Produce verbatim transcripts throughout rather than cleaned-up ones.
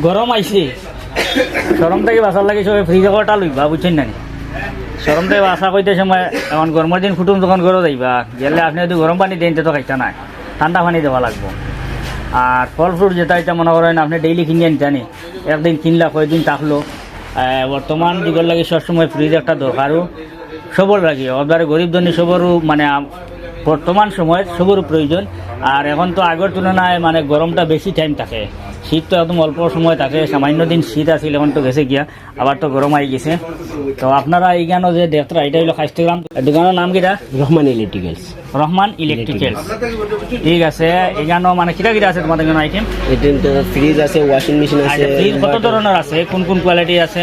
গরম আইছে, গরম থাকি বাঁচার লাগি সবে ফ্রিজ একটা লইবা, বুঝছইন না নি? গরম থাকি বাঁচা কইতে সময়, এখন গরমর দিন কুটুম যখন ঘরো যাইবা, গেলে আপনে যদি গরম পানি দেইন, তে তো খাইতা নায়, ঠান্ডা পানি দেওয়া লাগবো। আর ফল ফ্রুট যেটা, এটা মনে করেন আপনে ডেইলি কিনিয়া নিতা নি, একদিন কিনলা, কয়দিন থাকলো। আহ, বর্তমান যুগর লাগি সবসময় ফ্রিজ একটা দরকারও, সবর লাগি, একেবারে গরিব ধনী সবরও, মানে, আম-, বর্তমান সময় সবরও প্রয়োজন। আর এখন তো আগর তুলনায়, মানে, গরমটা বেশি টাইম থাকে, শীত তো একদম অল্প সময় থাকে, সামান্য দিন শীত আছিল, এখন তো গেছে গিয়া, আবার তো গরম আই গেছে। তো আপনারা এইখানো যে দেখরা, এটা হইলো খাইস্তগ্রাম। দোকানর নাম কিতা? রহমান ইলেকট্রিক্যালস। রহমান ইলেকট্রিক্যালস। ঠিক আছে, এখানো মানে কিতা কিতা আছে তোমাদের এখানো আইটেম? আইটেম তো ফ্রিজ আছে, ওয়াশিং মেশিন আছে, আচ্ছা, ফ্রিজ কত ইনভার্টার। ধরনের আছে, কোন কোন কোয়ালিটি আছে?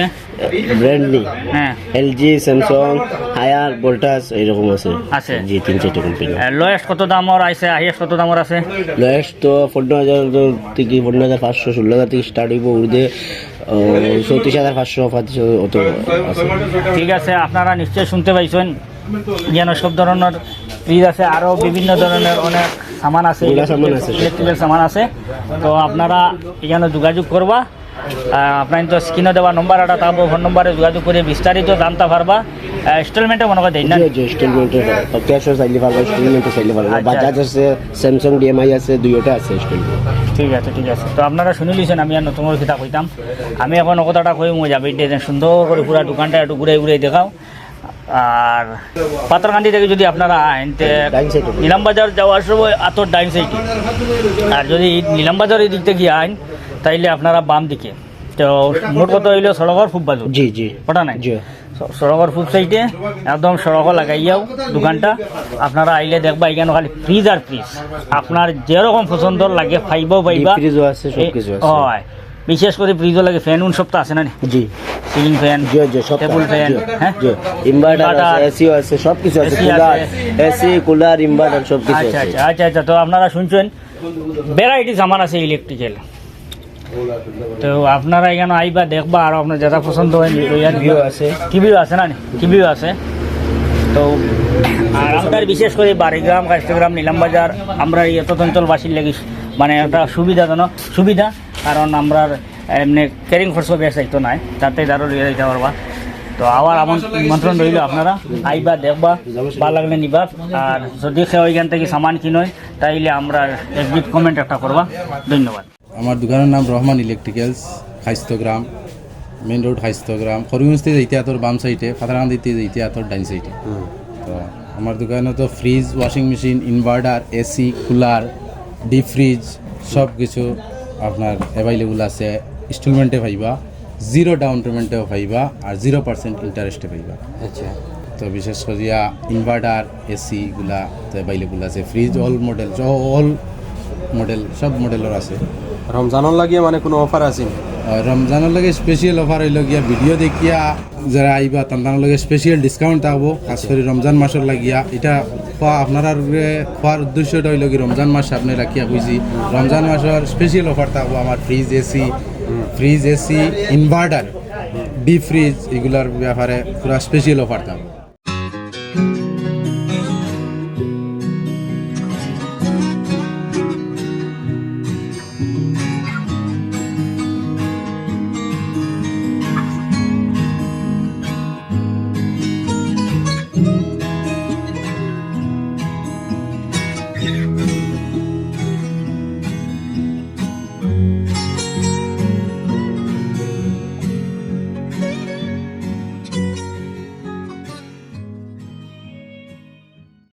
ব্র্যান্ড নেই। হ্যাঁ। এলজি, স্যামসাং, হায়ার, ভোল্টাস, এইরকম আছে। আছে। জি, তিন চারটা কোম্পানি। আহ, লোয়েস্ট কত দামর আছে, হাইয়েস্ট কত দামর আছে? লোয়েস্ট তো পনেরো হাজার থেকে, পনেরো হাজার পাঁচশো, ষোলো হাজার থেকে স্টার্ট হইব, উর্ধে, আহ, চৌত্রিশ হাজার পাঁচশো, পঁয়ত্রিশ হাজার অত আছে। ঠিক আছে, আপনারা নিশ্চয় শুনতে পাইছেন, যেন সব ধরনের ফ্রিজ আছে, আরও বিভিন্ন ধরনের অনেক সামান আছে, গুলা সামান আছে। ইলেকট্রিক্যাল সামান আছে। তো আপনারা এখানে যোগাযোগ করবা। আহ, আপনার তো স্ক্রিনে দেওয়া নম্বর একটা থাকবো, ফোন নম্বরে যোগাযোগ করে বিস্তারিত জানতে পারবা। আহ, ইনস্টলমেন্টে মনে করে দেন না? জি, জি, ইনস্টলমেন্টে হয়। তো ক্যাশও চাইলে পারবা, ইনস্টলমেন্টে চাইলে পারবা। আচ্ছা। বাজাজ আছে, স্যামসাং ডিএমআই আছে, দুইটা আছে ইনস্টলমেন্ট। ঠিক আছে, ঠিক আছে। তো আপনারা শুনে লিছেন, আমি আর নতুন করে কিতা কইতাম। আমি এখন কথাটা কই, মুই যাবে, এটা সুন্দর করে পুরা দোকানটা একটু ঘুরে ঘুরে দেখাও। আর পাথরকান্দি থেকে যদি আপনারা আইন, তে ডাইন সাইডে। নিলাম বাজার যাওয়ার সময় আতর ডাইন সাইডে। আর যদি নিলাম বাজার এই দিক থেকে আইন, তাইলে আপনারা বাম দিকে। তো মোট কথা হইলো সড়কর খুব বাজু। জি, জি। ওটা নাই? জি। স-, সড়কর খুব সাইডে, একদম সড়ক লাগাইয়াও দোকানটা। আপনারা আইলে দেখবা, এখানে খালি ফ্রিজ আর ফ্রিজ। আপনার যেরকম পছন্দ লাগে, পাইবাও পাইবা। ডিপ ফ্রিজও আছে, সব এই, কিছু আছে। হয়। বিশেষ করে ফ্রিজও লাগে, ফ্যান উন সব তো আছে না নি? জি। সিলিং ফ্যান, জি, জি, সব টেবিল আছে। ফ্যান, জি, হ্যাঁ? জি। ইনভার্টার ইনভার্টার, আছে, এসিও আছে, সব কিছু আছে। এসি কুলার, আছে। এসি, কুলার, ইনভার্টার সব কিছু আচ্ছা, আছে। আচ্ছা, আচ্ছা, আচ্ছা। তো আপনারা শুনছেন, ভ্যারাইটি সামান আছে ইলেকট্রিক্যাল। তো আপনারা এখানে আইবা, দেখবা, আর আপনার যেটা পছন্দ হয়, লইয়া নিবা। টিভিও আছে। টিভিও আছে না নি? টিভিও আছে। তো আর আমরা বিশেষ করে বাড়িগ্রাম, কাষ্টগ্রাম, নিলাম বাজার, আমরা এই এত অঞ্চলবাসীর লাগি মানে একটা সুবিধাজনক সুবিধা, কারণ আমরা এমনি ক্যারিং খরচ বেশ যাইতো নাই, তাতে আরও লইয়া যাইতে পারবা। তো আবার আমন-, নিমন্ত্রণ রইল, আপনারা আইবা, দেখবা, ভালো লাগলে নিবা। আর যদি কেউ এখান থেকে সামান কিনয়, তাইলে আমরা এক গিফট কমেন্ট একটা করবা। ধন্যবাদ। আমার দোকানের নাম রহমান ইলেকট্রিক্যালস, খাইস্তগ্রাম, মেইন রোড খাইস্তগ্রাম, করিমগঞ্জ থেকে যাইতে আতর বাম সাইডে, পাথারকান্দিতে যাইতে আতর ডাইন সাইডে। হুম। তো আমার দোকানে তো fridge, washing machine, inverter, AC, cooler, deep fridge, সব কিছু আপনার অ্যাভেলেবল আছে। ইনস্টলমেন্টে পাইবা, জিরো ডাউন পেমেন্টও পাইবা, আর জিরো পার্সেন্ট ইন্টারেস্টে পাইবা। আচ্ছা। তো বিশেষ করিয়া ইনভার্টার, এসি গুলা তো অ্যাভেলেবল আছে, fridge all model, all model, সব মডেলর আছে। রমজানর লাগিয়া মানে কোনো অফার আছে নি? আহ, রমজানর লাগি স্পেশাল অফার হইল গিয়া ভিডিও দেখিয়া যারা আইবা, তান তান লগে স্পেশাল ডিসকাউন্ট থাকবো, খাস করে রমজান মাসর লাগিয়া। এটা খোয়া, আপনারার উপরে খোয়ার উদ্দেশ্যটা হইল কি, রমজান মাস সামনে রাখিয়া কইছি, রমজান মাসর স্পেশাল অফার থাকবো আমার fridge, AC, fridge, AC, inverter, deep fridge, এগুলার ব্যাপারে পুরা স্পেশাল অফার থাকবো।